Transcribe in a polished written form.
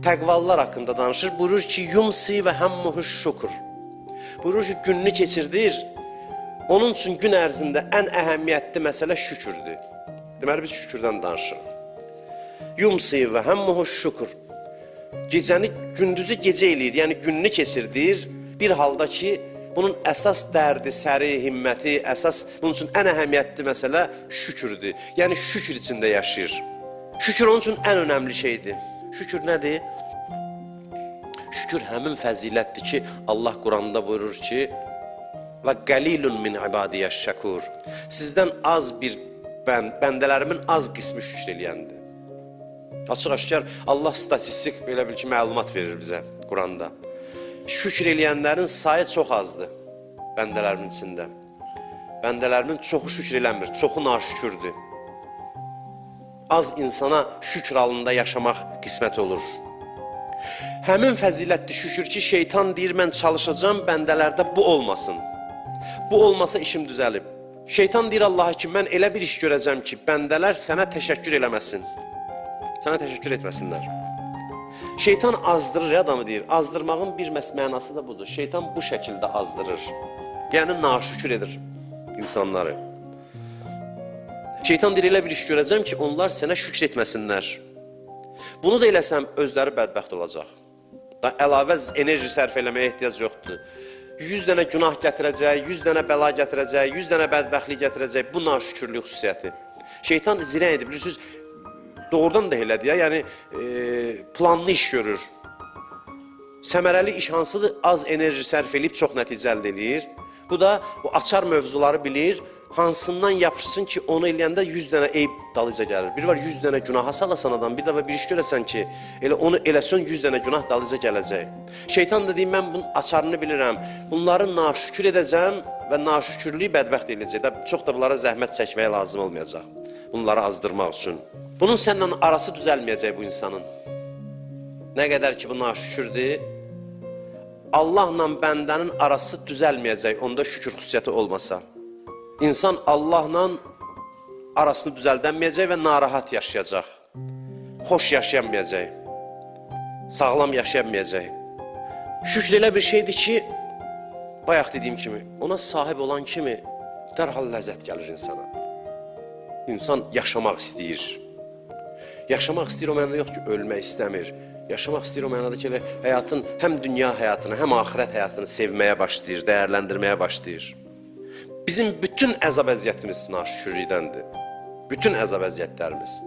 Təqvalılar haqqında danışır. Buyurur ki, yumsi və həmmuhu şükür. Buyurur ki, gününü keçirdir. Onun üçün gün ərzində ən əhəmiyyətli məsələ şükürdür. Deməli, biz şükürdən danışırıq. Yumsi və həmmuhu şükür. Gecəni, gündüzü gecə eləyir, yəni gününü keçirdir bir halda ki, bunun əsas dərdi, səri, himməti, əsas bunun üçün ən əhəmiyyətli məsələ şükürdür. Yəni şükür içində yaşayır. Şükür onun üçün ən önəmli şeydir. Şükür nədir? Şükür həmin fəzilətdir ki, Allah Quranda buyurur ki, və qalilun min ibadiyyəş şəkur. Sizdən az bir bəndələrimin az qismi şükür eləyəndir. Açıq-aşkar Allah statistik belə bil ki, məlumat verir bizə Quranda. Şükür eləyənlərin sayı çox azdır bəndələrimin içində. Bəndələrimin çoxu şükür eləmir, çoxu naşükürdür. Az insana şükür halında yaşamaq qismət olur. Həmin fəzilətdir şükür ki, şeytan deyir mən çalışacağam bəndələrdə bu olmasın. Bu olmasa işim düzəlib. Şeytan deyir Allaha ki, mən elə bir iş görəcəm ki, bəndələr sənə təşəkkür eləməsin. Sənə təşəkkür etməsinlər. Şeytan azdırır ya adamı deyir. Azdırmağın bir mənası da budur. Şeytan bu şəkildə azdırır. Yəni naşükür edir insanları. Şeytan deyir elə bir iş görəcəm ki, onlar sənə şükür etməsinlər. Bunu da eləsəm özləri bədbəxt olacaq. Da əlavə enerji sərf eləməyə ehtiyac yoxdur. 100 dənə günah gətirəcək, 100 dənə bəla gətirəcək, 100 dənə bədbəxtlik gətirəcək. Bu naşükürlük xüsusiyyəti. Şeytan zirək edir, bilirsiniz, doğrudan da elədir ya, yəni planlı iş görür. Səmərəli iş hansıdır? Az enerji sərf eləyib çox nəticə əldə eləyir. Bu da o açar mövzuları bilir. Hansından yapışsın ki, onu eləyəndə 100 dənə eyb dalıca gəlir. Bir var 100 dənə günaha salasan adam, bir dəfə bir iş görəsən ki, elə onu eləsən 100 dənə günah dalıca gələcək. Şeytan da deyir, mən bunun açarını bilirəm. Bunları naşükür edəcəm və naşükürlük bədbəxt eləyəcək. Da, çox da bunlara zəhmət çəkməyə lazım olmayacaq. Bunları azdırmaq üçün. Bunun səninlə arası düzəlməyəcək bu insanın. Nə qədər ki bu naşükürdür, Allahla bəndənin arası düzəlməyəcək, onda şükür xüsusiyyəti olmasa. İnsan Allahla arasını düzəldənməyəcək və narahat yaşayacaq. Xoş yaşayamayacaq. Sağlam yaşayamayacaq. Şükür elə bir şeydir ki, bayaq dediyim kimi, ona sahib olan kimi dərhal ləzzət gəlir insana. İnsan yaşamaq istəyir. Yaşamaq istəyir o mənada yox ki, ölmək istəmir. Yaşamaq istəyir o mənada ki, elə həyatın həm dünya həyatını, həm axirət həyatını sevməyə başlayır, dəyərləndirməyə başlayır. Bizim bütün əzab əziyyətimiz naşükürlükdəndir. Bütün əzab əziyyətlərimiz.